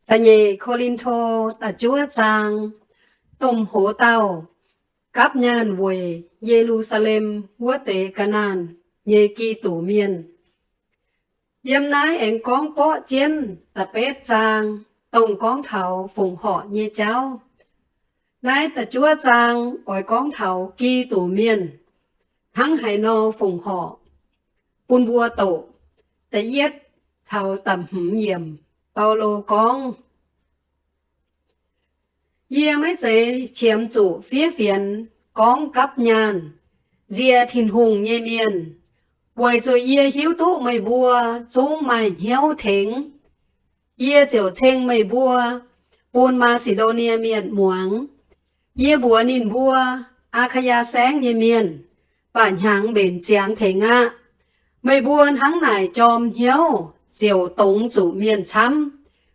Da'nyeic Ko^lin^to da'juov zaang. Domh hoz dauh gapv nyaanh weic Ye^lu^saa^lem wuov deix ga'naanh nyei Giduc Mienh. Yiem naaiv aengx gorngv borqv jienv da'betv zaang, dongh gorngv taux fongc horc nyei jauv. Naaiv da'juov zaang oix gorngv taux Giduc Mienh hnangv haaix nor fongc horc bun mbuo doqc. Da'yietv taux da'hmz yiemc, Baulo gorngv, Yie maiv zeiz qiemx zuqc fiev fienx gorngv gapv nyaanh nzie Tin-Hungh nyei mienh, weic zuqc yie hiuv duqv meih mbuo zungv maaih hnyouv tengx. Yie ziouc ceng meih mbuo bun Maa^si^ndo^nie Mienh muangx. Yie mbuox ninh mbuo, Aa^kaa^yaa Saengv nyei mienh, baac hnyangx mbenc ziangx tengx aqv. Meih mbuo hnangv naaic jorm hnyouv ziouc dongz zuqc mienh camv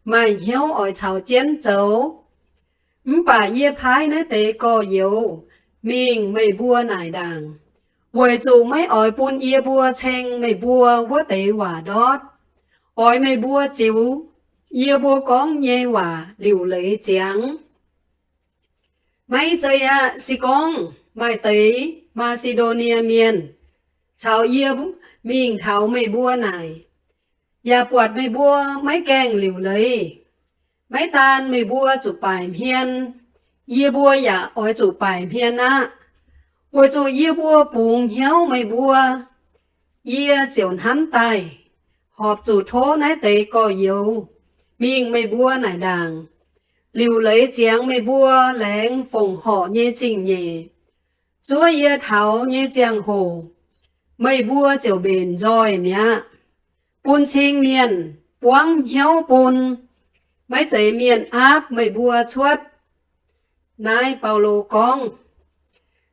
maaih hnyouv oix caux jienv zoux. Mv baac yie paaiv naaiv deix gorx-youz mingh meih mbuo naaic ndaangc, weic zuqc maiv oix bun yie mbuo ceng meih mbuo wuov deix waac ndortv. Oix meih mbuo ziux yie mbuo gorngv nyei waac liuc leiz ziangx. Maiv zeiz aqv. Se gorngv maaih deix Maa^si^ndo^nie Mienh caux yie mingh taux meih mbuo naaic, yaac buatc meih mbuo maiv gaengh liuc leiz, maiv daan meih mbuo zuqc baaic hmien, yie mbuo yaac oix zuqc baaic hmien aqv. Weic zuqc yie mbuo bungx hnyouv meih mbuo, yie ziouc hnamv daaih horpc zuqc tov naaiv deix gorx-youz mingh meih mbuo naaic ndaangc, liuc leiz ziangx meih mbuo laengz fongc horc nyei zingh nyeic. Zuov yie taux nyei ziangh hoc, meih mbuo ziouc mbenc nzoih mi'aqv, bun cing mienh buangv hnyouv bun. Maiv zeiz mienh aapv meih mbuo cuotv. Naaiv Baulo gorngv.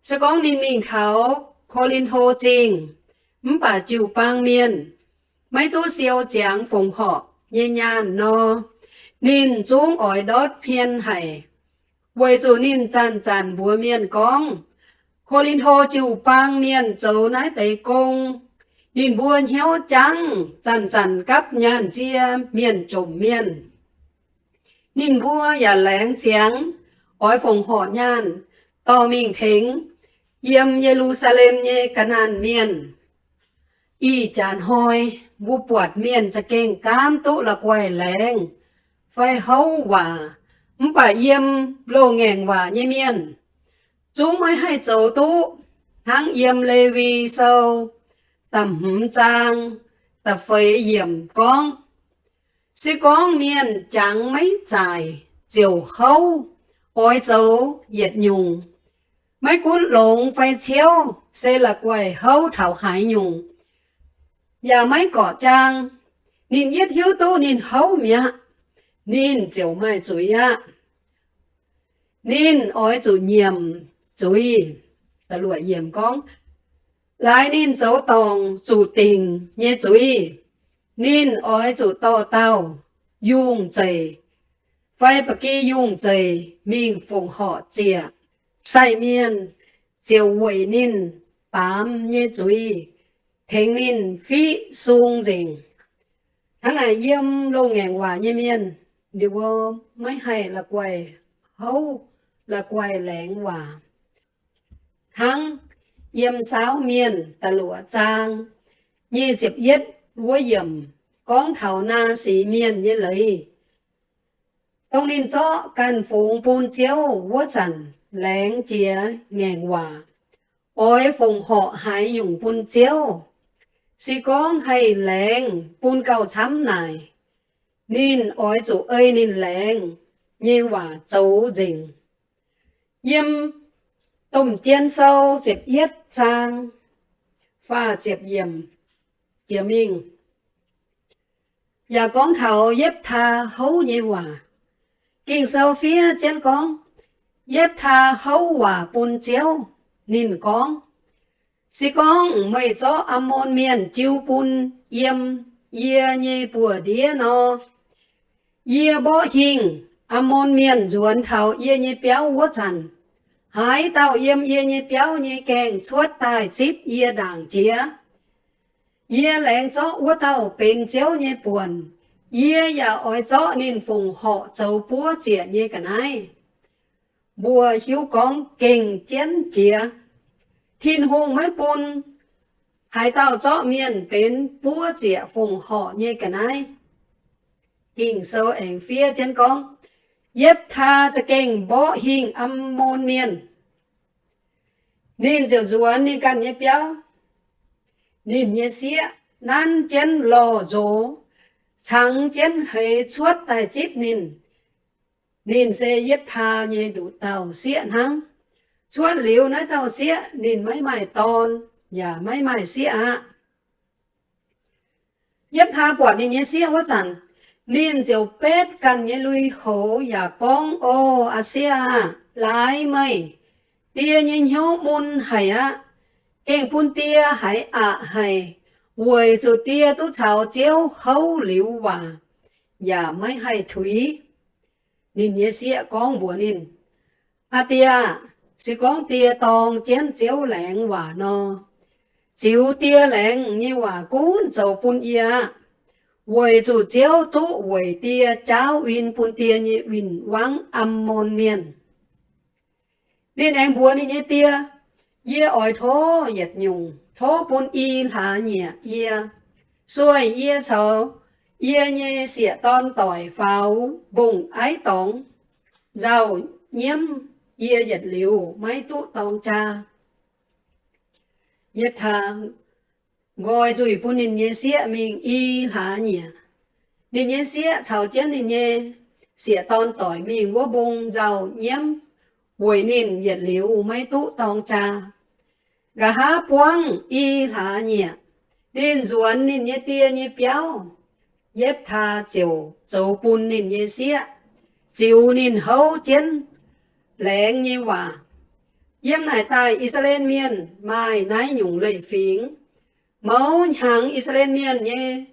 Se gorngv ninh mingh taux Ko^lin^to Zingh, mv baac jiu-baang mienh maiv duqv siou ziangx fongc horc nyei nyaanh nor, ninh zungv oix ndortv hmien haic, weic zuqc ninh zanc-zanc mbuox mienh gorngv, Ko^lin^to jiu-baang mienh zoux naaiv deix gong, ninh mbuo hnyouv jangv, zanc-zanc gapv nyaanh nzie mienh jomc mienh. Ninh mbuo yaac laengz ziangx oix fongc horc nyaanh dorh mingh tengx yiem Ye^lu^saa^lem nyei ga'naanh mienh. Ih jaax hnoi mbuo buatc mienh za'gengh gaamv duqv la'guaih laengz fai houv waac, mv baac yiem loz-ngaengc waac nyei mienh zungv maiv haih zoux duqv. Hnangv yiem Lewi Sou da'hmz zaang da'feix yiemc gorngv, Se gorngv mienh jangx maiv zaaic ziouc houv, oix zoux yietc nyungc, maiv gunv longx fai ciouv, se la'guaih houv taux haaix nyungc, yaac maiv gorqv jaang, ninh yietv hiuv duqv ninh houv mi'aqv, ninh ziouc maaih zuiz aqv. Ninh oix zuqc nyiemc zuiz. Gorngv, laaix ninh zoux dorngc zuqc dingc nyei zuiz, ninh oix zuqc dorh dauh yungh zeic fai ba'gi yungh zeic mingh fongc horc ziec. Sai mienh ziouc weic ninh baamz nyei zuiz tengx ninh fiqv sung nzengc. Hnangv naaic, yiem loz-ngaengc waac nyei mienh, ninh mbuo maiv haih la'guaih houv, la'guaih laengz waac. Hnangv yiem Saauv Mienh da'luoqc zaang nyic ziepc yietv wuov yiemc gorngv taux Naasi Mienh nyei leiz. Dongh ninh zorqv ganh fungx bun Ziouv wuov zanc, laengz jiex ngaengc waac, oix fongc horc haaix nyungc bun Ziouv. Se gorngv haih laengz bun gauh camv naaic, ninh oix zuqc ei ninh laengz nyei waac zoux nzengc. Yiem Domh Jien Sou ziepc yietv zaang faah ziepc yiemc jiex mingh yaac gorngv taux Yepv^taa houv nyei waac. Ging-Sou fiev jienv gorngv, Yepv^taa houv waac bun Ziouv. Ninh gorngv, Se gorngv meih zorqv Ammon Mienh jiu bun yiem yie nyei buoz-ndiev nor, yie mborqv hingh Ammon Mienh nzuonx taux yie nyei biauv wuov zanc, haaix dauh yiem yie nyei biauv nyei gaengh cuotv daaih zipv yie ndaangc jiex, yie laengz zorqv wuov dauh benx Ziouv nyei buonc Yie yaac oix zorqv ninh fongc horc zoux buov ziec nyei ga'naaiv. Mbuo hiuv gorngv gengh jienv jiex. Tin-Hungh maiv bun haaix dauh zorqv mienh benx buov ziec fongc horc nyei ga'naaiv. Ging-Sou aengx fiev jienv gorngv, Yepv^taa za'gengh mborqv hingh Am^mon Mienh. Ninh ziouc nzuonx ninh ganh nyei biauv, ninh nyei sieqv nanv jienv lorh nzox, cangx jienv heix cuotv daaih zipv ninh. Ninh se Yepv^taa nyei nduqc dauh sieqv hnangv. Cuotv liuz naaiv dauh sieqv ninh maiv maaih dorn yaac maiv maaih sieqv aqv. Yepv^taa buatc ninh nyei sieqv wuov zanc, ninh ziouc betv ganh nyei lui-houx yaac gorngv, O aa sieqv aah! Laaix meih, die nyei hnyouv mun haic aqv. Gengh bun die haiz aqc haic, weic zuqc die duqv caux Ziouv houv liuz waac, yaac maiv haih tuix. Ninh nyei sieqv gorngv mbuox ninh, Aa die aah! Se gorngv die dorng jienv Ziouv laengz waac nor, ziux die laengz nyei waac gunv zoux bun yie aqv, weic zuqc Ziouv duqv weic die jaauv win bun die nyei win-wangv Am^mon Mienh. Ninh aengx mbuox ninh nyei die, Yie oix tov yietc nyungc tov bun i hlaax nyieqc yie, sueih yie caux yie nyei sieqv-dorn doic faaux mbong-aiv dorngx nzauh nyiemv, yie yietc liuz maiv duqv dorng jaa. Yepv^taa nqoi nzuih bun ninh nyei sieqv mingh i hlaax nyieqc. Ninh nyei sieqv caux jienv ninh nyei sieqv-dorn doic mingh wuov mbong nzauh nyiemv, weic ninh yietc liuz maiv duqv dorng jaa. Nqa'haav buangv i hlaax nyieqc, ninh nzuonx ninh nyei die nyei biauv. Yepv^taa ziouc zoux bun ninh nyei sieqv, ziux ninh houv jienv laengz nyei waac. Yiem naaic daaih I^saa^laa^en Mienh maaih naaiv nyungc leiz-fingx. Mouz hnyangx I^saa^laa^en Mienh nyei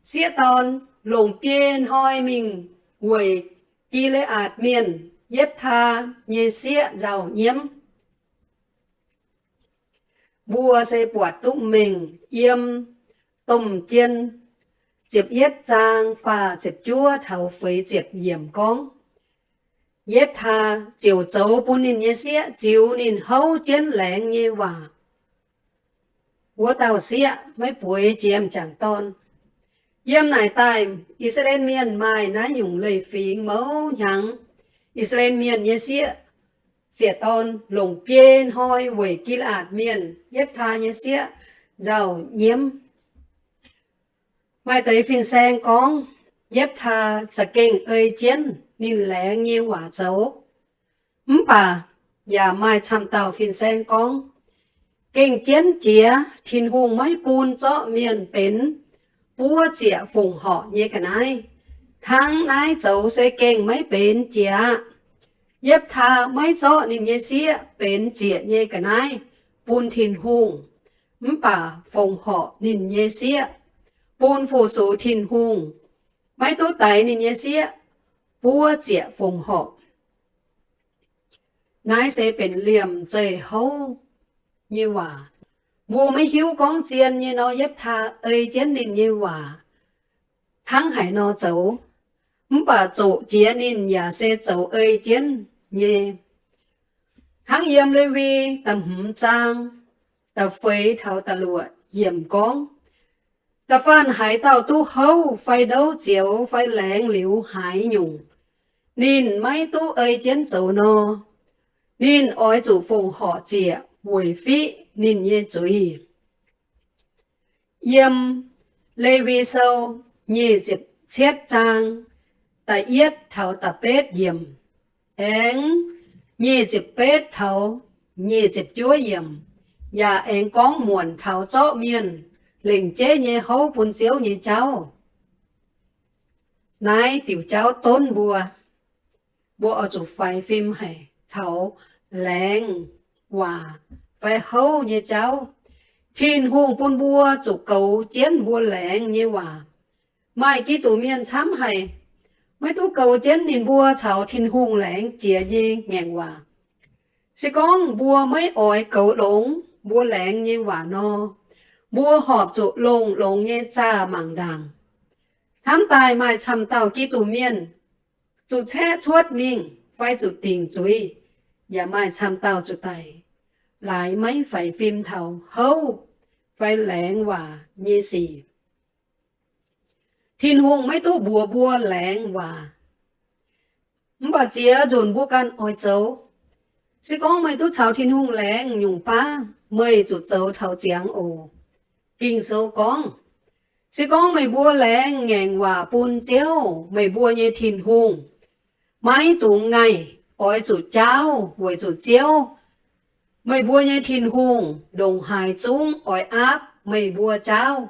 sieqv-dorn longc biei hnoi mingh weic Gi^le^aatc Mienh Yepv^taa nyei sieqv nzauh nyiemv. Mbuo se buatc duqv mengh yiem Domh Jien ziepc yietv zaang faah ziepc juov taux feix ziepc yiemc gorngv, Yepv^taa ziouc zoux bun ninh nyei sieqv ziux ninh houv jienv laengz nyei waac. Wuov dauh sieqv maiv bueix jiex m'jangc dorn. Yiem naaic daaih I^saa^laa^en Mienh maaih naaiv nyungc leiz-fingx mouz hnyangx. I^saa^laa^en Mienh nyei sieqv sieqv-dorn longc biei hnoi weic Gi^le^aatc Mienh Yepv^taa nyei sieqv nzauh nyiemv. Maaih deix fin-saeng gorngv, Yepv^taa za'gengh ei jienv ninh laengz nyei waac zoux. Mv baac yaac maaih camv dauh fin-saeng gorngv, gengh jienv jiex Tin-Hungh maiv bun zorqv mienh benx buov ziec fongc horc nyei ga'naaiv. Hnangv naaiv zoux se gengh maiv benx jiex aqv. Yepv^taa maiv zorqv ninh nyei sieqv benx ziec nyei ga'naaiv bun Tin-Hungh, mv baac fongc horc ninh nyei sieqv, bun fu-sux Tin-Hungh, maiv duqv daix ninh nyei sieqv buov ziec fongc horc. Naaiv se benx liemh zeih houv nyei waac. Mbuo maiv hiuv gorngv zien nyei nor Yepv^taa ei jienv ninh nyei waac hnangv haaix nor zoux, mv baac zoqc jiex ninh yaac se zoux ei jienv nyei. Hnangv yiem Lewi da'hmz zaang da'feix taux da'luoqc yiemc gorngv, da'faanh haaix dauh duqv houv fai ndouv zioux fai laengz liuz haaix nyungc, ninh maiv duqv ei jienv zoux nor, ninh oix zuqc fongc horc ziec weic fiqv ninh nyei zuiz. Yiem Lewi Sou nyic ziepc cietv zaang da'yietv taux da'betv yiemc, aengx nyic ziepc betv taux nyic ziepc juov yiemc, yaac aengx gorngv muonc taux zorqv mienh lengc jeiv nyei houv bun Ziouv nyei jauv. Naaiv diuc jauv donv mbuo, mbuo oix zuqc faix fim haic taux laengz waac fai houv nyei jauv. Tin-Hungh bun mbuo zuqc goux jienv mbuo laengz nyei waac. Maaih Giduc mienh camv haic, maiv duqv goux jienv ninh mbuo caux Tin-Hungh laengz jiex nyei ngaengc waac. Se gorngv mbuo maiv oix goux longx mbuo laengz nyei waac nor, mbuo horpc zuqc longx-longx nyei zaah mangc ndaangc. Hnamv daaih maaih camv dauh Giduc Mienh zuqc caeqv cuotv mingh fai zuqc dingc zuiz, yaac maaih camv dauh zuqc daic, laaix maiv faix fim taux houv fai laengz waac nyei sic. Tin-Hungh maiv duqv mbuox mbuo laengz waac, mv baac ziex nzunc mbuo ganh oix zoux. Se gorngv meih duqv caux Tin-Hungh laengz nyungc baav, meih zuqc zoux taux ziangx oc. Ging-Sou gorngv, se gorngv meih mbuo laengz ngaengc waac bun Ziouv, meih mbuo nyei Tin-Hungh, maiv dungx ngaih, oix zuqc jaauv weic zuqc Ziouv, meih mbuo nyei Tin-Hungh, ndongc haaix zungv oix aapv meih mbuo jaauv.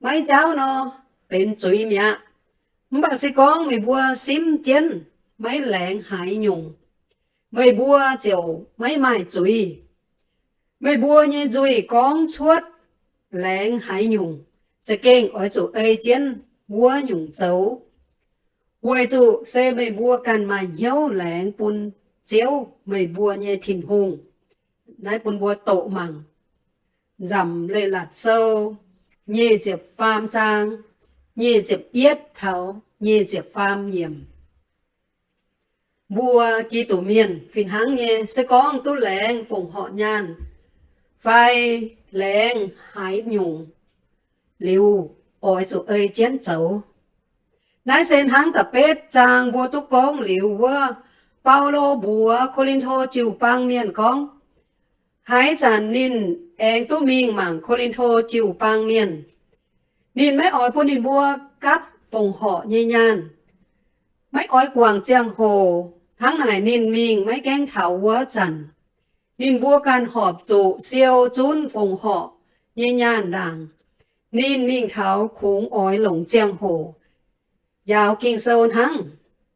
Maiv jaauv nor, benx zuiz mi'aqv. Mv baac se gorngv meih mbuo simv jienv, maiv laengz haaix nyungc, meih mbuo ziouc maiv maaih zuiz. Meih mbuo nyei nzuih gorngv cuotv laengz haaix nyungc, za'gengh oix zuqc ei jienv wuov nyungc zoux, weic zuqc se meih mbuo ganh maaih hnyouv laengz bun Ziouv, meih mbuo nyei Tin-Hungh. Naaiv bun mbuo doqc mangc Nzamc Leiz-Latc Sou nyic ziepc faam zaang nyic ziepc yietv taux nyic ziepc faam yiemc. Mbuo Giduc Mienh fih hnangv nyei, se gorngv duqv laengz fongc horc nyaanh fai laengz haaix nyungc liuz, oix zuqc ei jienv zoux. Naaiv se hnangv da'betv zaang mbuo duqv gorngv liuz wuov, Baulo mbuox Ko^lin^to jiu-baang mienh gorngv, haaix zanc ninh aengx duqv mingh mangc Ko^lin^to jiu-baang mienh, ninh maiv oix bun ninh mbuo gapv fongc horc nyei nyaanh, maiv oix guangc ziangh hoc. Hnangv naaic ninh mingh maiv gaengh taux wuov zanc, ninh mbuo ganh horpc zuqc siou zunv fongc horc nyei nyaanh ndaangc, ninh mingh taux kungx oix longc ziangh hoc njaaux Ging-Sou hnangv.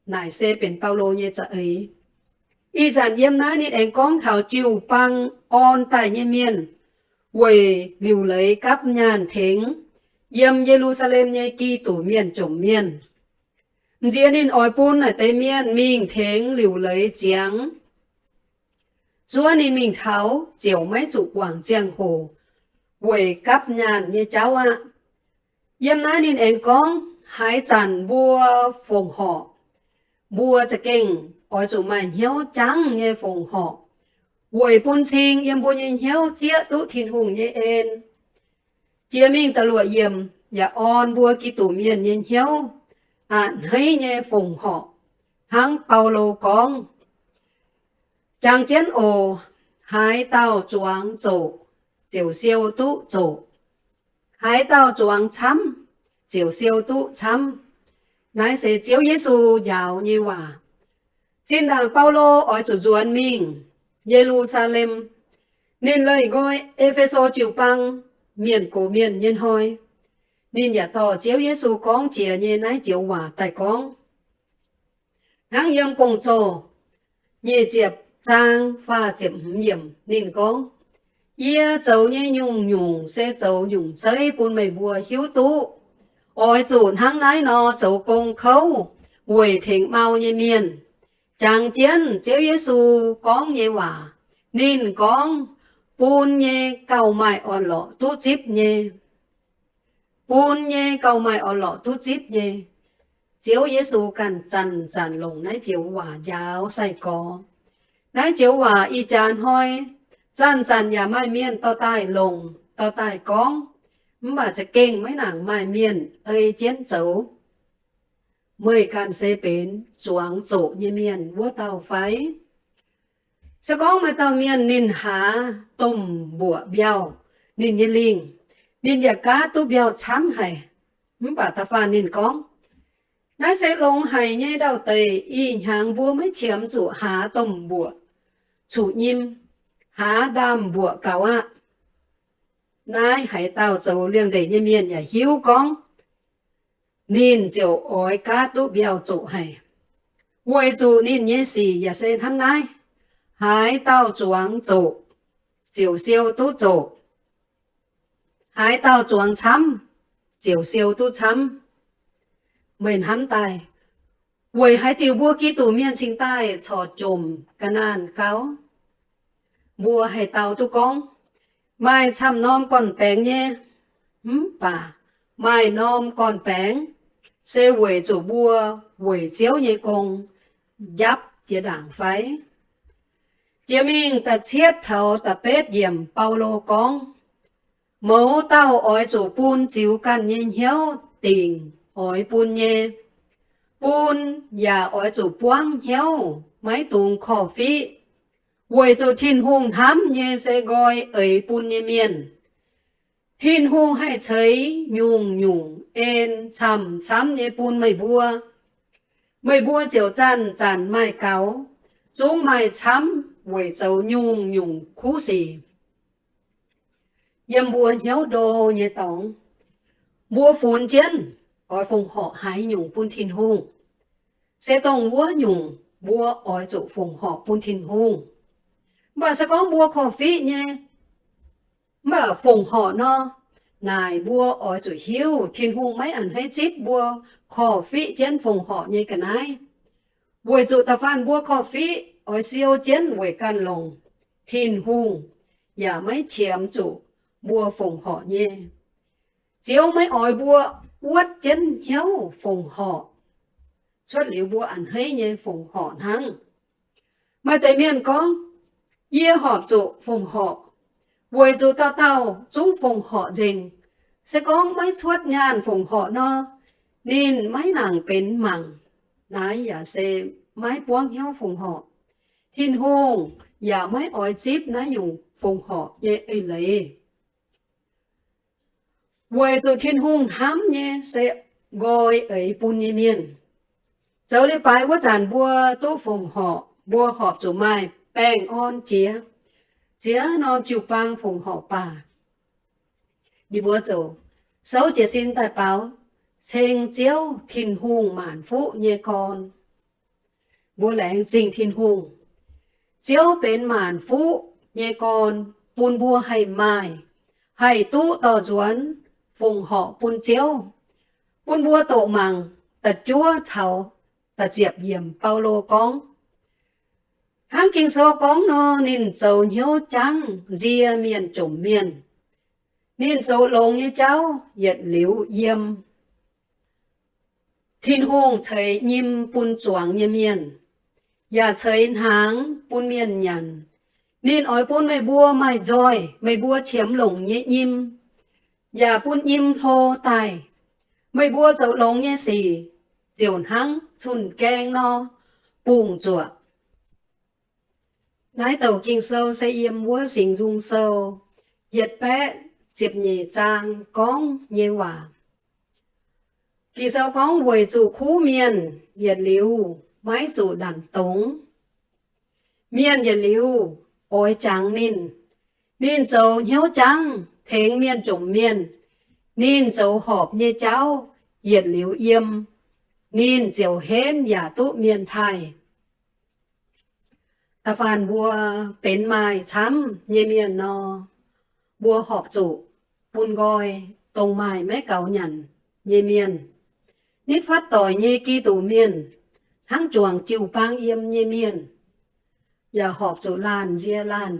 Naaic se benx Baulo nyei za'eix. Ih zanc yiem naaiv ninh aengx gorngv taux jiu-baang orn daaih nyei mienh weic liuc leiz gapv nyaanh tengx yiem Ye^lu^saa^lem nyei Giduc Mienh jomc mienh. M'nziex ninh oix bun naaic deix mienh mingh tengx liuc leiz ziangx zuov ninh mingh taux ziouc maiv zuqc guangc ziangh hoc weic gapv nyaanh nyei jauv aqv. Yiem naaiv ninh aengx gorngv, haaix zanc mbuo fongc horc, mbuo za'gengh oix zuqc maaih hnyouv jangv nyei fongc horc, weic bun cing yiem mbuo nyei hnyouv zieqv duqv Tin-Hungh nyei en. Jiex mingh da'luoqc yiemc yaac orn mbuo Giduc Mienh nyei hnyouv a'hneiv nyei fongc horc, hnangv Baulo gorngv, jangx jienv oc. Haaix dauh zuangx zoqc, ziouc siou duqv zoqc. Haaix dauh zuangx camv, ziouc siou duqv camv. Naaiv se Ziouv Yesu njaaux nyei waac. Zinh ndaangc Baulo oix zuqc nzuonx mingh Ye^lu^saa^lem, ninh leih nqoi E^fe^so jiu-baang mienh gox mienh nyei hnoi, ninh yaac dorh Ziouv Yesu gorngv jiex nyei naaiv joux waac daaih gorngv. Hnangv yiem Gong-Zoh nyic ziepc zaang faah ziepc hmz yiemc ninh gorngv, yie zoux nyei nyungc-nyungc se zoux nyungc zeiv bun meih mbuo hiuv duqv oix zuqc hnangv naaiv nor zoux gong kouv weic tengx mau nyei mienh. Jangx jienv Ziouv Yesu gorngv nyei waac, ninh gorngv, bun nyei gauh maaih orn-lorqc duqv zipv nyei. Bun nyei gauh maaih orn-lorqc duqv zipv nyei. Ziouv Yesu ganh zanc-zanc longc naaiv joux waac njaaux sai-gorx. Naaiv joux waac ih jaax hnoi zanc-zanc yaac maaih mienh dorh daaih longc, dorh daaih gorngv, mv baac za'gengh maiv nangc maaih mienh ei jienv zoux. Meih ganh se benx zuangx zoqc nyei mienh wuov dauh fai? Se gorngv maaih dauh mienh ninh haaz domh mbuoqc mbiauh ninh nyei lingh, ninh yaac gaatv duqv mbiauh camv haic. Mv baac da'faanh ninh gorngv, naaiv se longx haic nyei ndau-deic, ih hnyangx mbuo maiv qiemx zuqc haaz domh mbuoqc cuqv-nyim, haaz ndaamv-mbuoqc gaux aqv. Naaiv haaix dauh zoux liangx-ndeic nyei mienh yaac hiuv gorngv ninh ziouc oix gaatv duqv mbiauh zoqc haic, weic zuqc ninh nyei sic yaac se hnangv naaiv. Haaix dauh zuangx zoqc, ziouc siou duqv zoqc. Haaix dauh zuangx camv, ziouc siou duqv camv. Meih hnamv daaih, weic haaix diuc mbuo Giduc Mienh cingx daaih corc jomc ga'naanh gau? Mbuo haaix dauh duqv gorngv, maaih camv norm gorn-baengx nyei, mv baac maaih norm gorn-baengx se weic zuqc mbuo weic Ziouv nyei gong njapv jiex ndaangc fai? Jiex mingh da'cietv taux da'betv yiemc, Baulo gorngv, mouz dauh oix zuqc bun ziux ganh nyei hnyouv dingc oix bun nyei, bun yaac oix zuqc buangv hnyouv maiv dungx korv-fiqv, weic zuqc Tin-Hungh hnamv nyei se nqoi eix bun nyei mienh. Tin-Hungh haih ceix nyungc-nyungc en camv-camv nyei bun meih mbuo. Meih mbuo ziouc zanc-zanc maaih gaux, zungv maaih camv weic zoux nyungc-nyungc kuv sic. Yiem mbuo hnyouv ndo nyei dorngx, mbuo funx jienv oix fongc horc haaix nyungc bun Tin-Hungh, se dongh wuov nyungc mbuo oix zuqc fongc horc bun Tin-Hungh. Mv baac se gorngv mbuo korv-fiqv nyei, mv baac fongc horc nor, naaic mbuo oix zuqc hiuv Tin-Hungh maiv a'hneiv zipv mbuo korv-fiqv jienv fongc horc nyei ga'naaiv. Weic zuqc da'faanh mbuo korv-fiqv oix siou jienv weic ganh longc, Tin-Hungh yaac maiv qiemx zuqc mbuo fongc horc nyei. Ziouv maiv oix mbuo wuotv jienv hnyouv fongc horc, cuotv liuz mbuo a'hneiv nyei fongc horc hnangv. Maaih deix mienh gorngv, yie horpc zuqc fongc horc, weic zuqc dauh dauh zungv fongc horc nzengc. Se gorngv maiv cuotv nyaanh fongc horc nor, ninh maiv nangc benx mangc. Naaiv yaac se maiv buangv hnyouv fongc horc. Tin-Hungh yaac maiv oix zipv naaiv nyungc fongc horc nyei eix leiz. Weic zuqc Tin-Hungh hnamv nyei se nqoi eix bun nyei mienh. Zoux leiz-baaix wuov zanc mbuo duqv fongc horc, mbuo horpc zuqc maaih baengh orn jiex, ziex norm jiu-baang fongc horc baac ninh mbuo ziouc souv jiez sin daaih baaux ceng Ziouv, Tin-Hungh maanc fuqv nyei gorn. Mbuo laengz zingh Tin-Hungh, Ziouv benx maanc fuqv nyei gorn bun mbuo haih maaih, haih duqv dorh nzuonx fongc horc bun Ziouv, bun mbuo doqc mangc da'juov taux da'ziepc yiemc Baulo gorngv, hnangv Ging-Sou gorngv nor, ninh zoux hnyouv jangv nzie mienh jomc mienh. Ninh zoux longx nyei jauv yietc liuz yiem. Tin-Hungh ceix nyim bun zuangx nyei mienh, yaac ceix hnaangx bun mienh nyanc. Ninh oix bun meih mbuo maaih nzoih, meih mbuo qiemx longc nyei nyim, yaac bun nyim hlo daaih. Meih mbuo zoux longx nyei sic ziouc hnangv cun-gaeng nor bungx zuoqc. Naaiv douc Ging-Sou se yiem wuov Singx Nzung Sou yietc baeqv ziepc nyeic zaang gorngv nyei waac. Ging-Sou gorngv, weic zuqc kuv mienh yietc liuz maiv zuqc ndanc dongz. Mienh yietc liuz oix jangx ninh. Ninh zoux hnyouv jangv tengx mienh jomc mienh. Ninh zoux horpc nyei jauv yietc liuz yiem. Ninh ziouc henv yaac duqv mienh taaih. Da'faanh mbuo benx maaih camv nyei mienh nor, mbuo horpc zuqc bun nqoi dongh maaih maiv gaux nyanc nyei mienh, nitv fatv doic nyei Giduc mienh, hnangv juangc jiu-baang yiem nyei mienh, yaac horpc zuqc laanh nzie laanh.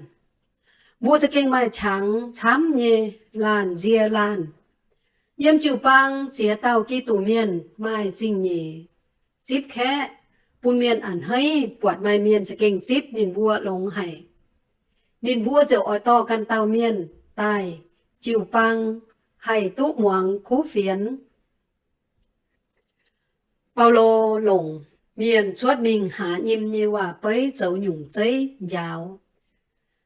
Mbuo za'gengh maaih qangx camv nyei laanh nzie laanh. Yiem jiu-baang ziex dauh Giduc mienh maaih zingh nyeic zipv kaeqv, bun mienh a'hneiv buatc maaih mienh za'gengh zipv ninh mbuo longx haic. Ninh mbuo ziouc oix dorh ganh dauh mienh daaih jiu-baang, haih duqv muangx kuv fienx. Baulo longc mienh cuotv mingh haaz nyim nyei waac-beiv zoux nyungc zeiv njaaux.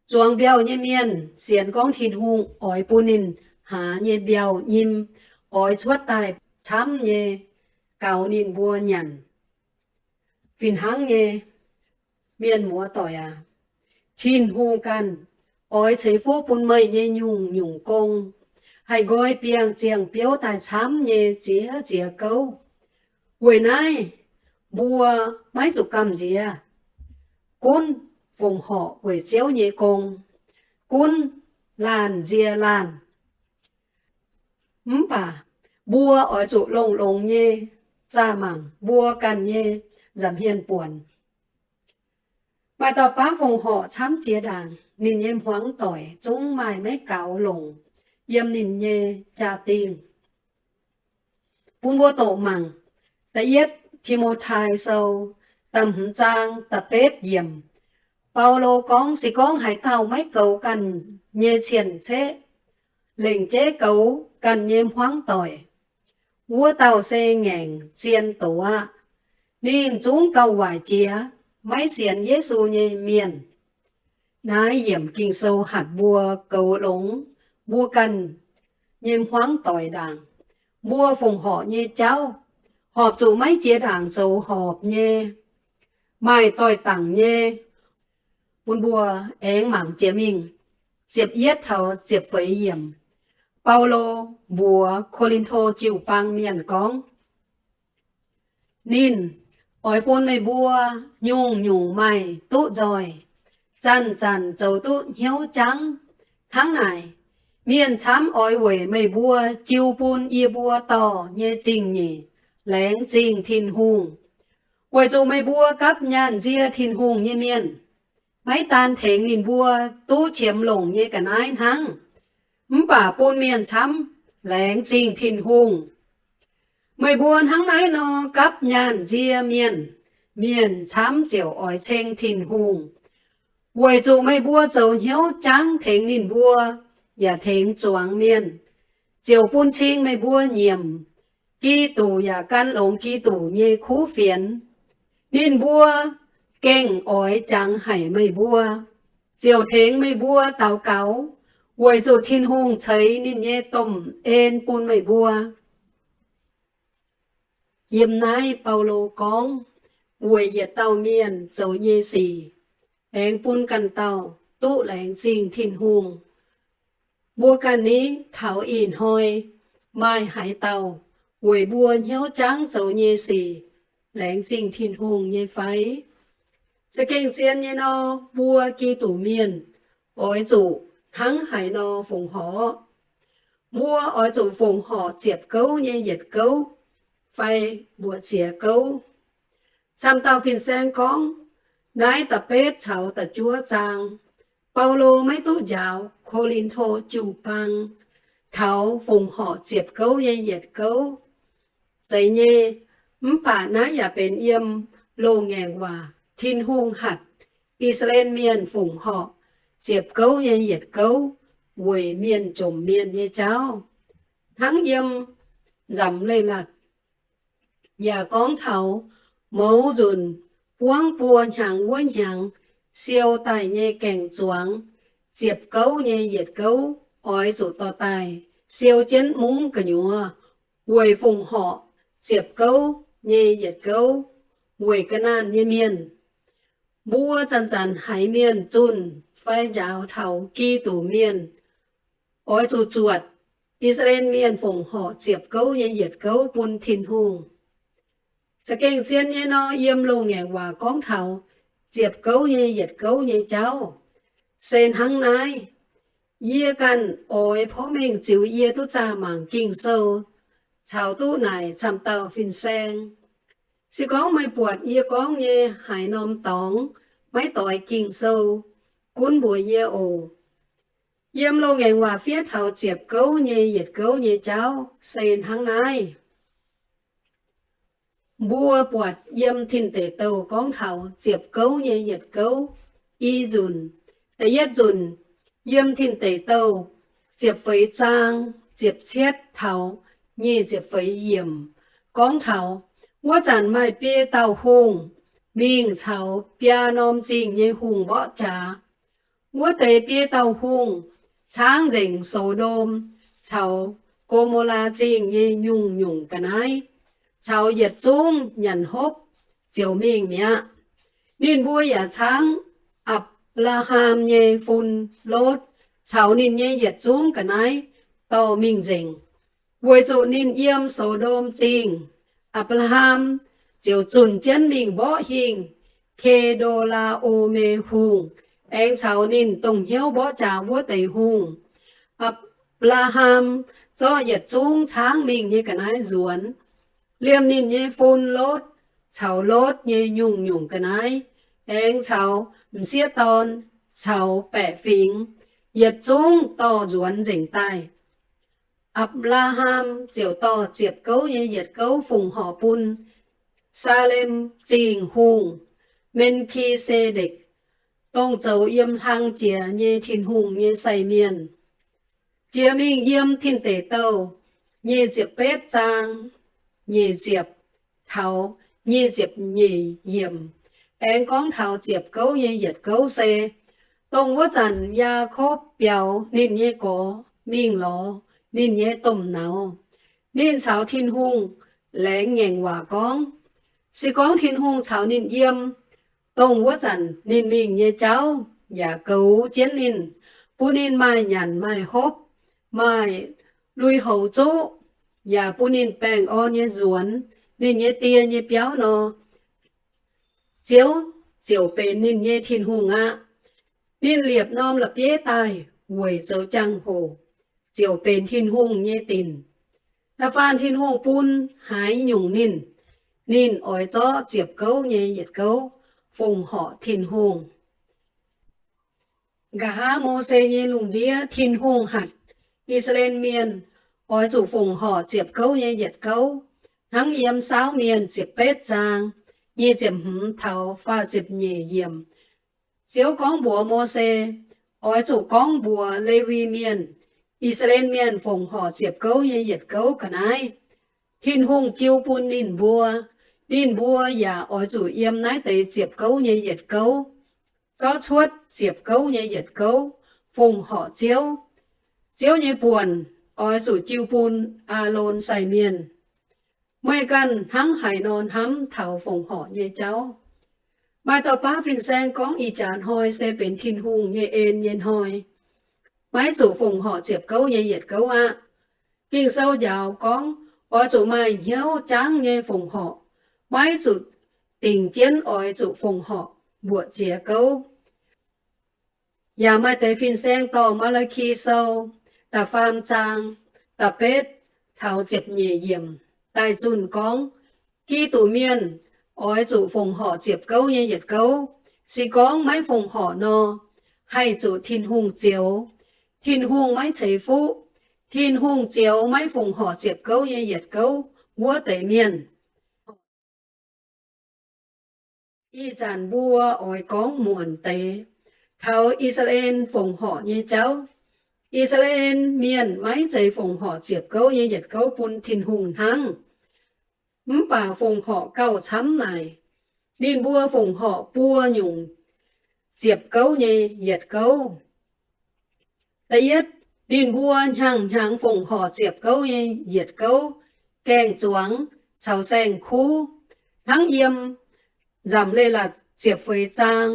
Zuangx mbiauh nyei mienh sienx gorngv Tin-Hungh oix bun ninh haaz nyei mbiauh nyim oix cuotv daaih camv nyei gaux ninh mbuo nyanc. Fih hnangv nyei, mienh muoz-doic aac, Tin-Hungh ganh oix ceix fuqv bun meih nyei nyungc-nyungc gong, haih nqoi biangh ziangh biouv daaih camv nyei ziex ziex gouv. Weic naaiv, mbuo maiv zuqc gamh nziex, gunv fongc horc weic Ziouv nyei gong, gunv laanh nzie laanh. Mv baac mbuo oix zuqc longx-longx nyei zaah mangc mbuo ganh nyei nza'hmien buonc. Maaih dauh baav fongc horc camv jiex ndaangc, ninh nyei hmuangv doic zungv maaih maiv gaux longc yiem ninh nyei jaa-dingh. Bun mbuo doqc mangc, Da'yietv Ti^mo^tai Sou da'hmz zaang da'betv yiemc, Baulo gorngv, se gorngv haaix dauh maiv goux ganh nyei cien-ceqv, lengc jeiv goux ganh nyei hmuangv doic, wuov dauh se ngaengc zien doz aqv. Ninh zungv gauh waaic jiex maiv sienx Yesu nyei mienh. Naaiv yiemc Ging-Sou hatc mbuo goux longx mbuo ganh nyei hmuangv doic ndaangc. Mbuo fongc horc nyei jauv horpc zuqc maiv jiex ndaangc zoux horpc nyei, maaih doix-dangc nyei, bun mbuo aengx mangc jiex mingh. Ziepc yietv taux ziepc feix yiemc, Baulo mbuox Ko^lin^to jiu-baang mienh gorngv, Ninh oix bun meih mbuo nyungc-nyungc maaih duqv nzoih, zanc-zanc zoux duqv hnyouv jangv. Hnangv naaic, mienh camv oix weic meih mbuo jiu bun yie mbuo dorh nyei zingh nyeic laengz zingh Tin-Hungh, weic zuqc meih mbuo gapv nyaanh nzie Tin-Hungh nyei mienh, maiv daan tengx ninh mbuo duqv qiemx longc nyei ga'naaiv hnangv, mv baac bun mienh camv laengz zingh Tin-Hungh. Meih mbuo hnangv naaiv nor gapv nyaanh nzie mienh, mienh camv ziouc oix ceng Tin-Hungh. Weic zuqc meih mbuo zoux hnyouv jangv tengx ninh mbuo yaac tengx zuangx mienh, ziouc bun cing meih mbuo nyiemc Giduc yaac gan longx Giduc nyei kuv fienx. Ninh mbuo gengh oix jangx haic meih mbuo, ziouc tengx meih mbuo daux gaux, weic zuqc Tin-Hungh ceix ninh nyei domh en bun meih mbuo. Yiem naaiv Baulo gorngv weic yietc dauh mienh zoux nyei sic aengx bun ganh dauh duqv laengz zingh Tin-Hungh. Mbuo ganh ni taux ih hnoi maaih haaix dauh weic mbuo hnyouv jangv zoux nyei sic laengz zingh Tin-Hungh nyei fai? Za'gengh zien nyei nor, mbuo Giduc mienh oix zuqc hnangv haaix nor fongc horc? Mbuo oix zuqc fongc horc ziepc gouv nyei yietc gouv fai mbuoqc ziex gouv? Camv dauh fin-saeng gorngv, naaiv da'betv caux da'juov zaang, Baulo maiv duqv njaaux Ko^lin^to jiu-baang taux fongc horc ziepc gouv nyei yietc gouv. Zeiz nyei, mv baac naaiv yaac benx yiem loz-ngaengc waac Tin-Hungh hatc I^saa^laa^en Mienh fongc horc ziepc gouv nyei yietc gouv weic mienh jomc mienh nyei jauv. Hnangv yiem Nzamc Leiz-Latc yaac gorngv taux, mouz nzunc buangv buo hnyangx wuov hnyangx siou daaih nyei gaeng-zuangx ziepc gouv nyei yietc gouv oix zuqc dorh daaih siou jienv mungv gu'nyuoz weic fongc horc ziepc gouv nyei yietc gouv weic ga'naanh nyei mienh. Mbuo zanc-zanc haiz mienh zunh fai njaaux taux Giduc mienh oix zuqc zuotc I^saa^laa^en Mienh fongc horc ziepc gouv nyei yietc gouv bun Tin-Hungh. Za'gengh zien nyei nor, yiem loz-ngaengc waac gorngv taux ziepc gouv nyei yietc gouv nyei jauv se hnangv naaiv. Yie ganh oix porv mengh ziux yie duqv zaah mangc Ging-Sou caux duqv naaic camv dauh fin-saeng. Se gorngv meih buatc yie gorngv nyei haaix norm dorngx maiv doix Ging-Sou, gunv mbuox yie oc. Yiem loz-ngaengc waac fiev taux ziepc gouv nyei yietc gouv nyei jauv se hnangv naaiv. Mbuo buatc yiem Tin Deic Douh gorngv taux ziepc gouv nyei yietc gouv i nzunc. Da'yietv nzunc yiem Tin Deic Douh ziepc feix zaang ziepc cietv taux nyic ziepc feix yiemc gorngv taux, wuov zanc maaih biei dauh hungh mingh caux biaa norm zingh nyei hungh mborqv jaax. Wuov deix biei dauh hungh caangv nzengc So^ndom caux Go^mo^laa Zingh nyei nyungc-nyungc ga'naaiv caux yietc zungv nyanc hopv ziouc mingh mi'aqv. Ninh mbuo yaac caangv Apc^laa^ham nyei fun, Lotv, caux ninh nyei yietc zungv ga'naaiv dorh mingh nzengc, weic zuqc ninh yiem So^ndom Zingh. Apc^laa^ham ziouc zunh jienv mingh mborqv hingh Ke^ndo^laa^o^me Hungh aengx caux ninh dongh hnyouv mborqv jaax wuov deix hungh. Apc^laa^ham zorqv yietc zungv caangv mingh nyei ga'naaiv nzuonx, liemh ninh nyei fun, Lotv, caux Lotv nyei nyungc-nyungc ga'naaiv aengx caux m'sieqv dorn caux baeqc fingx yietc zungv dorh nzuonx nzengc daaih. Apc^laa^ham ziouc dorh ziepc gouv nyei yietc gouv fongc horc bun Saalem Zingh Hungh, Me^ki^se^ndekc, dongh zoux yiem hlang jiex nyei Tin-Hungh nyei sai mienh. Jiex mingh yiem Tin Deic Douh nyic ziepc betv zaang nyic ziepc taux nyic ziepc nyeic yiemc, aengx gorngv taux ziepc gouv nyei yietc gouv se, dongh wuov zanc Yaakopv biaux ninh nyei gorx mingh lorz ninh nyei domh nauz. Ninh caux Tin-Hungh laengz ngaengc waac gorngv. Se gorngv Tin-Hungh caux ninh yiem, dongh wuov zanc ninh mingh nyei jauv yaac goux jienv ninh, bun ninh maaih nyanc maaih hopv, maaih lui-houx zuqv, yaac bun ninh baengh orn nyei nzuonx ninh nyei die nyei biauv nor, Ziouv ziouc benx ninh nyei Tin-Hungh aqv. Ninh liepc norm la'bieiv daaih weic zoux jangx-hoc, ziouc benx Tin-Hungh nyei dinc. Da'faanh Tin-Hungh bun haaix nyungc ninh, ninh oix zorqv ziepc gouv nyei yietc gouv fongc horc Tin-Hungh. Nqa'haav Mose nyei lungh ndiev, Tin-Hungh hatc I^saa^laa^en Mienh oix zuqc fongc horc ziepc gouv nyei yietc gouv. Hnangv yiem Saauv Mienh ziepc betv zaang nyic ziepc hmz taux faah ziepc nyeic yiemc, Ziouv gorngv mbuox Mose, Oix zuqc gorngv mbuox Lewi Mienh, I^saa^laa^en Mienh fongc horc ziepc gouv nyei yietc gouv ga'naaiv. Tin-Hungh jiu bun ninh mbuo, ninh mbuo yaac oix zuqc yiem naaiv deix ziepc gouv nyei yietc gouv, zorqv cuotv ziepc gouv nyei yietc gouv, fongc horc Ziouv. Ziouv nyei buonc oix zuqc jiu bun Aalon sai mienh. Meih ganh hnangv haaix nor hnamv taux fongc horc nyei jauv? Maaih dauh baav fin-saeng gorngv ih jaax hnoi se benx Tin-Hungh nyei en nyei hnoi, maiv zuqc fongc horc ziepc gouv nyei yietc gouv aqv. Ging-Sou njaaux gorngv oix zuqc maaih hnyouv jangv nyei fongc horc, maiv zuqc dingc jienv oix zuqc fongc horc mbuoqc ziex gouv. Yaac maaih deix fin-saeng dorh Maa^laa^ki Sou da'faam zaang da'betv taux ziepc nyeic yiemc daaih zunh gorngv, Giduc Mienh oix zuqc fongc horc ziepc gouv nyei yietc gouv. Se gorngv maiv fongc horc nor, haih zuqc Tin-Hungh zioux. Tin-Hungh maiv ceix fuqv. Tin-Hungh zioux maiv fongc horc ziepc gouv nyei yietc gouv wuov deix mienh. Ih zanc mbuo oix gorngv muonc deix taux I^saa^laa^en fongc horc nyei jauv. I^saa^laa^en Mienh maiv zeiz fongc horc ziepc gouv nyei yietc gouv bun Tin-Hungh hnangv. Mv baac fongc horc gauh camv naaic. Ninh mbuo fongc horc buo nyungc ziepc gouv nyei yietc gouv. Da'yietv, ninh mbuo hnyangx-hnyangx fongc horc ziepc gouv nyei yietc gouv gaeng-zuangx caux saeng-kuv. Hnangv yiem Nzamc Leiz-Latc ziepc feix zaang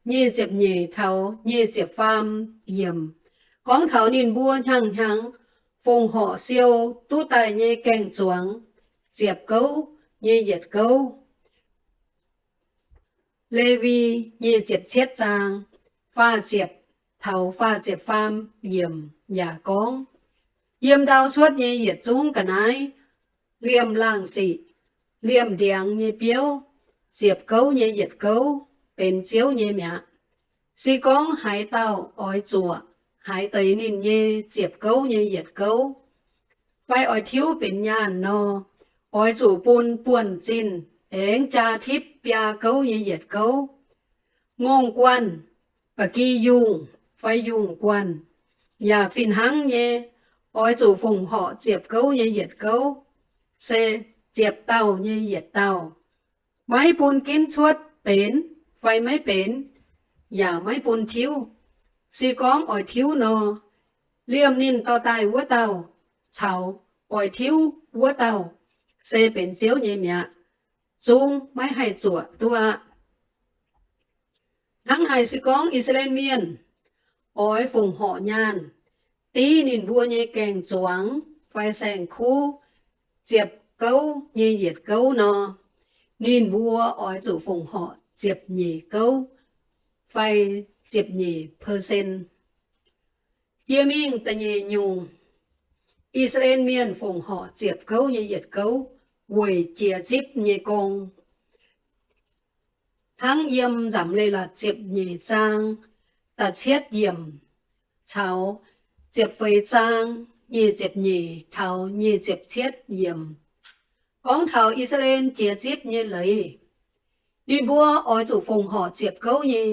nyic ziepc nyeic taux nyic ziepc faam yiemc gorngv taux ninh mbuo hnyangx-hnyangx fongc horc siou duqv daaih nyei gaeng-zuangx ziepc gouv nyei yietc gouv. Lewi nyic ziepc cietv zaang faah ziepc taux faah ziepc faam yiemc yaac gorngv, Yiem ndau cuotv nyei yietc zungv ga'naaiv, liemh laangh ziqc, liemh ndiangx nyei biouv, ziepc gouv nyei yietc gouv benx Ziouv nyei mi'aqv. Se gorngv haaix dauh oix zuoqc haaix deix ninh nyei ziepc gouv nyei yietc gouv, fai oix tiuv benx nyaanh nor, oix zuqc bun buonv-zinh aengx jaa tipv biaa gouv nyei yietc gouv. Ngongh guanh, ba'gi yungh fai yungh guanh, yaac fih hnangv nyei, oix zuqc fongc horc ziepc gouv nyei yietc gouv, se ziepc dauh nyei yietc dauh. Maiv bun ginv cuotv benx fai maiv benx, yaac maiv bun tiuv. Se gorngv oix tiuv nor, liemh ninh dorh daaih wuov dauh caux oix tiuv wuov dauh se benx Ziouv nyei mi'aqv. Zungv maiv haih zuoqc duqv aqv. Hnangv naaic se gorngv I^saa^laa^en Mienh oix fongc horc nyaanh div ninh mbuo nyei gaeng-zuangx fai saeng-kuv ziepc gouv nyei yietc gouv nor, ninh mbuo oix zuqc fongc horc ziepc nyeic gouv fai ziepc nyeic percent. Jiex mingh da'nyeic nyungc, I^saa^laa^en Mienh fongc horc ziepc gouv nyei yietc gouv weic jiex zipv nyei gong. Hnangv yiem Nzamc Leiz-Latc ziepc nyeic zaang da'cietv yiemc caux ziepc feix zaang nyic ziepc nyeic taux nyic ziepc cietv yiemc. Gorngv taux I^saa^laa^en jiex zipv nyei leiz, ninh mbuo oix zuqc fongc horc ziepc gouv nyei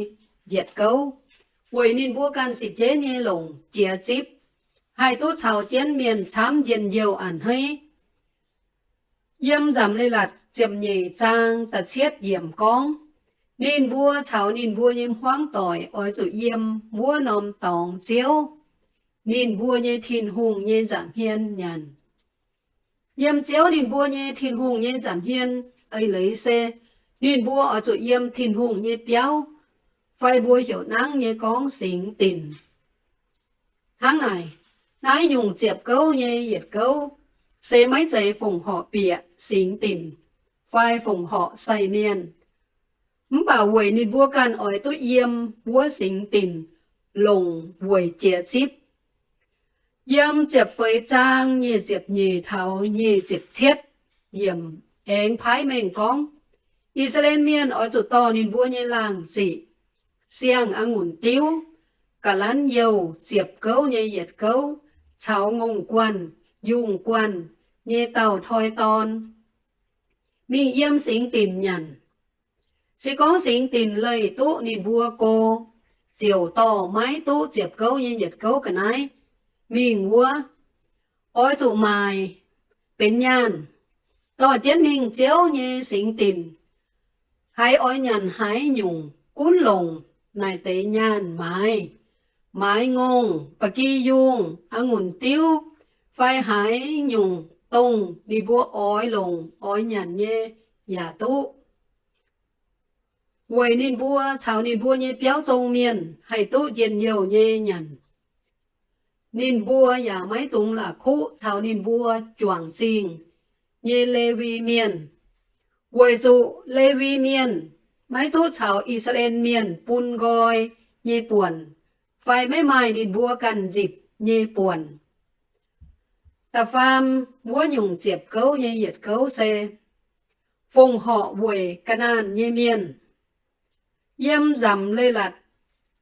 yietc gouv, weic ninh mbuo ganh sic jeiv nyei longc jiex zipv, haih duqv caux jienv mienh camv njien-youh a'hneiv. Yiem Nzamc Leiz-Latc ziepc nyeic zaang da'cietv yiemc gorngv, ninh mbuo caux ninh mbuo nyei hmuangv doic oix zuqc yiem wuov norm dorngx Ziouv, ninh mbuo nyei Tin-Hungh nyei nza'hmien nyanc. Yiem Ziouv ninh mbuo nyei Tin-Hungh nyei nza'hmien eix leiz se ninh mbuo oix zuqc yiem Tin-Hungh nyei biauv, fai mbuo heuc nangv nyei gorngv singx dinc. Hnangv naaic, naaiv nyungc ziepc gouv nyei yietc gouv se maiv zeiz fongc horc bieqc singx dinc fai fongc horc sai mienh, mv baac weic ninh mbuo ganh oix duqv yiem wuov singx dinc longc weic jiex zipv. Yiem ziepc feix zaang nyic ziepc nyeic taux nyic ziepc cietv yiemc aengx paaiv mengh gorngv, I^saa^laa^en Mienh oix zuqc dorh ninh mbuo nyei laangh ziqc, siang-a'ngunc diuv, ga'lanv youh ziepc gouv nyei yietc gouv caux ngongh guanh, yungh guanh nyei dauh toi dorn mingh yiem singx dinc nyanc. Se gorngv singx dinc leih duqv ninh mbuo go, ziouc dorh maiv duqv ziepc gouv nyei yietc gouv ga'naaiv mingh wuov. Oix zuqc maaic benx nyaanh, dorh jienv mingh Ziouv nyei singx dinc. Haiz oix nyanc haaix nyungc, gunv longc naaic deix nyaanh maaiz. Maaiz ngongh, ba'gi yungh, a'ngunc diuv, fai haaix nyungc dongh ninh mbuo oix longc oix nyanc nyei yaac duqv, weic ninh mbuo caux ninh mbuo nyei biauv zong mienh haih duqv njien-youh nyei nyanc. Ninh mbuo yaac maiv dungx la'kuqv caux ninh mbuo juangc zingh nyei Lewi Mienh, weic zuqc Lewi Mienh maiv duqv caux I^saa^laa^en Mienh bun nqoi nyei buonc, fai maiv maaih ninh mbuo ganh nzipc nyei buonc. Da'faam wuov nyungc ziepc gouv nyei yietc gouv se fongc horc weic ga'naanh nyei mienh. Yiem Nzamc Leiz-Latc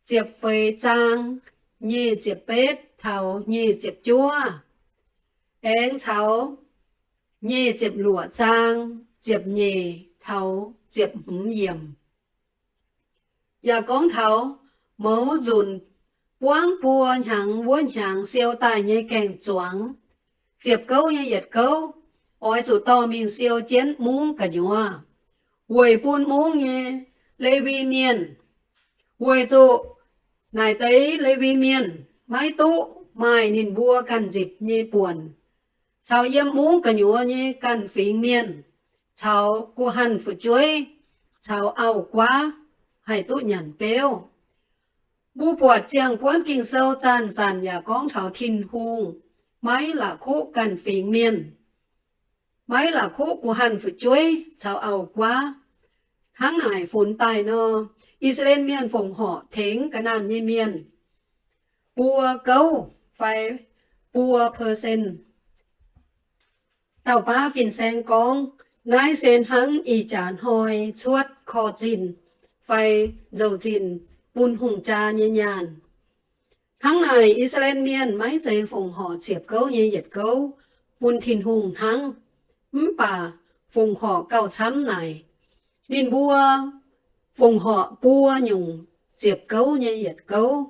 ziepc feix zaang nyic ziepc betv taux nyic ziepc juov, aengx caux nyic ziepc luoqc zaang ziepc nyeic taux ziepc hmz yiemc yaac gorngv taux mouz nzunc buangv buo hnyangx wuov hnyangx siou daaih nyei gaeng-zuangx. Ziepc gouv nyei yietc gouv oix zuqc dorh mingh siou jienv mungv gu'nyuoz weic bun mungv nyei Lewi Mienh, weic zuqc naaic deix Lewi Mienh maiv duqv maaih ninh mbuo ganh nzipc nyei buonc, caux yiem mungv gu'nyuoz nyei ganh fingx mienh, caux guh hanh fu'jueiv, caux auv-guaav haih duqv nyanc beuv. Mbuo buatc ziangh buonv Ging-Sou zanc-zanc yaac gorngv taux Tin-Hungh maiv la'kuqv ganh fingx mienh, maiv la'kuqv guh hanh fu'jueiv caux auv-guaav. Hnangv naaic funx daaih nor, I^saa^laa^en Mienh fongc horc tengx ga'naanh nyei mienh buo gouv fai buo percent. Dauh baav fin-saeng gorngv, naaiv se hnangv ih jaax hnoi cuotv korv-zinh fai nzou-zinh bun hungh jaa nyei nyaanh. Hnangv naaic, I^saa^laa^en Mienh maiv zeiz fongc horc ziepc gouv nyei yietc gouv bun Tin-Hungh hnangv, mv baac fongc horc gauh camv naaic. Ninh mbuo fongc horc buo nyungc ziepc gouv nyei yietc gouv.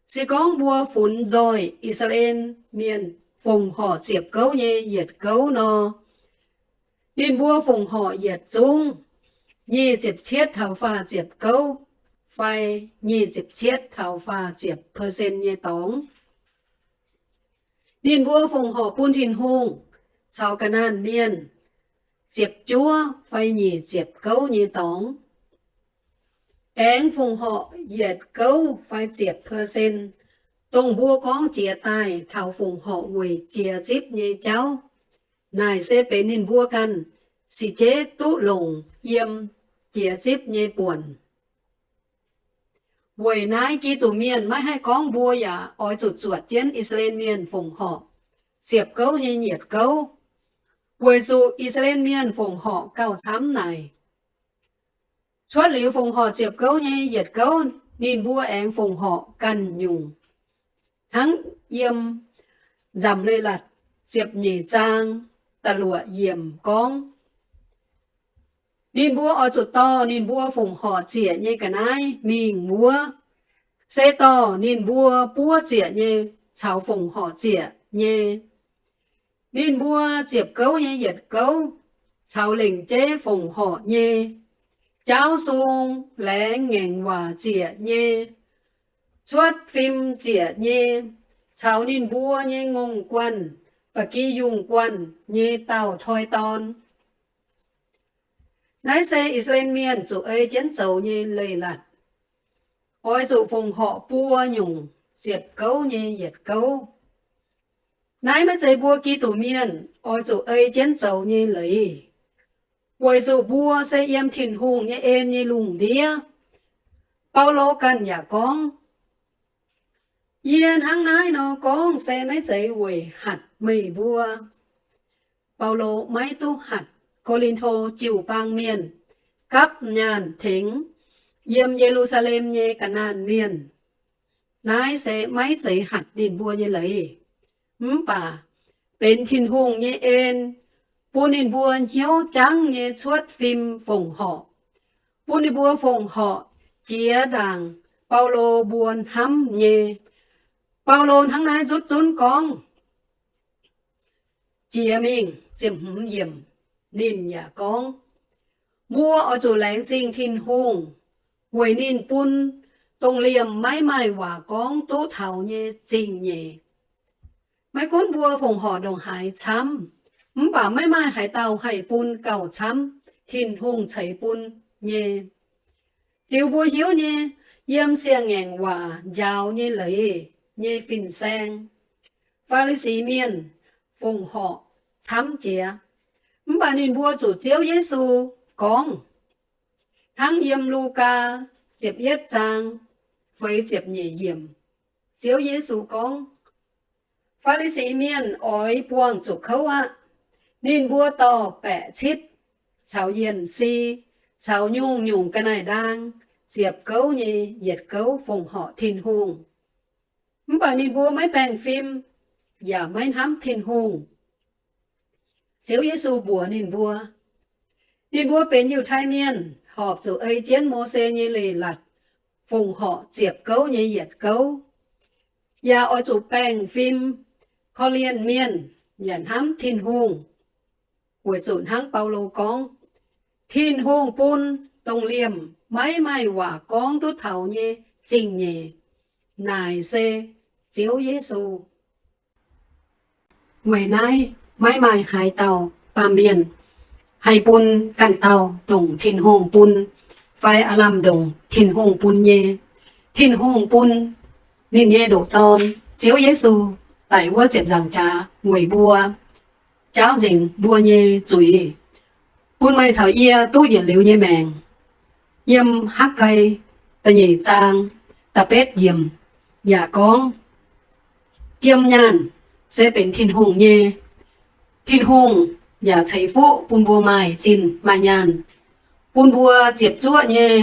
Se gorngv mbuo funx nzoih I^saa^laa^en Mienh fongc horc ziepc gouv nyei yietc gouv nor, ninh mbuo fongc horc yietc zungv nyic ziepc cietv taux faah ziepc gouv fai nyic ziepc cietv taux faah ziepc percent nyei dorngx. Ninh mbuo fongc horc bun Tin-Hungh caux ga'naanh mienh ziepc juov fai nyic ziepc gouv nyei dorngx. Aengx fongc horc yietc gouv fai ziepc percent, dongh mbuo gorngv jiex daaih taux fongc horc weic jiex zipv nyei jauv. Naaic se benx ninh mbuo ganh sic jeiv duqv longc yiem jiex zipv nyei buonc. Weic naaiv Giduc Mienh maiv haih gorngv mbuo yaac oix zuqc zuotc jienv I^saa^laa^en Mienh fongc horc ziepc gouv nyei yietc gouv, weic zuqc I^saa^laa^en Mienh fongc horc gauh camv naaic. Cuotv liuz fongc horc ziepc gouv nyei yietc gouv, ninh mbuo aengx fongc horc ganh nyungc. Hnangv yiem Nzamc Leiz-Latc ziepc nyeic zaang da'luoqc yiemc gorngv, Ninh mbuo oix zuqc dorh ninh mbuo fongc horc ziec nyei ga'naaiv mingh wuov, se dorh ninh mbuo buov ziec nyei caux fongc horc ziec nyei. Ninh mbuo ziepc gouv nyei yietc gouv, caux lengc jeiv fongc horc nyei, jaauv sung, laengz ngaengc waac ziec nyei, cuotv fim ziec nyei, caux ninh mbuo nyei ngongh guanh, ba'gi yungh guanh nyei dauh toi dorn. Naaiv se I^saa^laa^en Mienh zuqc ei jienv zoux nyei leiz-latc, oix zuqc fongc horc buo nyungc ziepc gouv nyei yietc gouv. Naaiv maiv zeiz mbuo Giduc Mienh oix zuqc ei jienv zoux nyei leiz, weic zuqc mbuo se yiem Tin-Hungh nyei en nyei lungh ndiev. Baulo ganh yaac gorngv, Yie hnangv naaiv nor gorngv se maiv zeiz weic hatc meih mbuo. Baulo maiv duqv hatc Ko^lin^to jiu-baang mienh gapv nyaanh tengx yiem Ye^lu^saa^lem nyei ga'naanh mienh. Naaiv se maiv zeiz hatc ninh mbuo nyei leiz, mv baac benx Tin-Hungh nyei en, bun ninh mbuo hnyouv jangv nyei cuotv fim fongc horc, bun ninh mbuo fongc horc jiex ndaangc Baulo mbuo hnamv nyei. Baulo hnangv naaiv nzutv zunv gorngv. Jiex mingh ziepc hmz yiemc, ninh yaac gorngv, Mbuo oix zuqc laengz zingh Tin-Hungh weic ninh bun dongh liemh maiv maaih waac gorngv duqv taux nyei zingh nyeic. Maiv gunv mbuo fongc horc ndongc haaix camv, mv baac maiv maaih haaix dauh haih bun gauh camv Tin-Hungh ceix bun nyei. Ziux mbuo hiuv nyei, yiem siang-ngaengc waac njaaux nyei leiz nyei fin-saeng, Faa^li^si Mienh fongc horc camv jiex. Mv baac ninh mbuo zuqc Ziouv Yesu gorngv, hnangv yiem Lugaa ziepc yietv zaang feix ziepc nyeic yiemc, Ziouv Yesu gorngv, Faa^li^si Mienh oix buangh zuqc kouv aqv. Ninh mbuo dorh baeqc citv caux yienh si caux nyungc-nyungc ga'naaiv-ndaang ziepc gouv nyei yietc gouv fongc horc Tin-Hungh. Mv baac ninh mbuo maiv baengh fim yaac maiv hnamv Tin-Hungh. Ziouv Yesu mbuox ninh mbuo, Ninh mbuo benx Yiutai Mienh horpc zuqc ei jienv Mose nyei leiz-latc fongc horc ziepc gouv nyei yietc gouv, yaac oix zuqc baengh fim, korv-lienh mienh, yaac hnamv Tin-Hungh. Weic zuqc hnangv Baulo gorngv, Tin-Hungh bun dongh liemh maiv maaih waac gorngv duqv taux nyei zingh nyeic, naaic se Ziouv Yesu. Weic naaiv maiv maaih haaix dauh baamh mienh haih bun ganh dauh ndongc Tin-Hungh bun, fai aav lamh ndongc Tin-Hungh bun nyei. Tin-Hungh bun ninh nyei ndoqc Dorn, Ziouv Yesu, daic wuov ziepc nzaangc jaax weic mbuo, jaauv nzengc mbuo nyei zuiz, bun meih caux yie duqv yietc liuz nyei maengc. Yiem Hakv^gai da'nyeic zaang da'betv yiemc yaac gorngv, Jiem nyaanh se benx Tin-Hungh nyei. Tin-Hungh yaac ceix fuqv bun mbuo maaih zinh maaih nyaanh, bun mbuo ziepc zuoqv nyei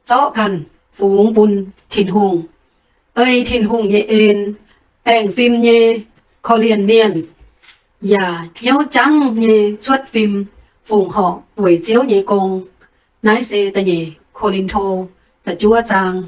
zorqv ganh fungx bun Tin-Hungh, ei Tin-Hungh nyei en, baengh fim nyei korv-lienh mienh, yaac hnyouv jangv nyei cuotv fim fongc horc weic Ziouv nyei gong. Naaiv se da'nyeic Ko^lin^to da'juov zaang.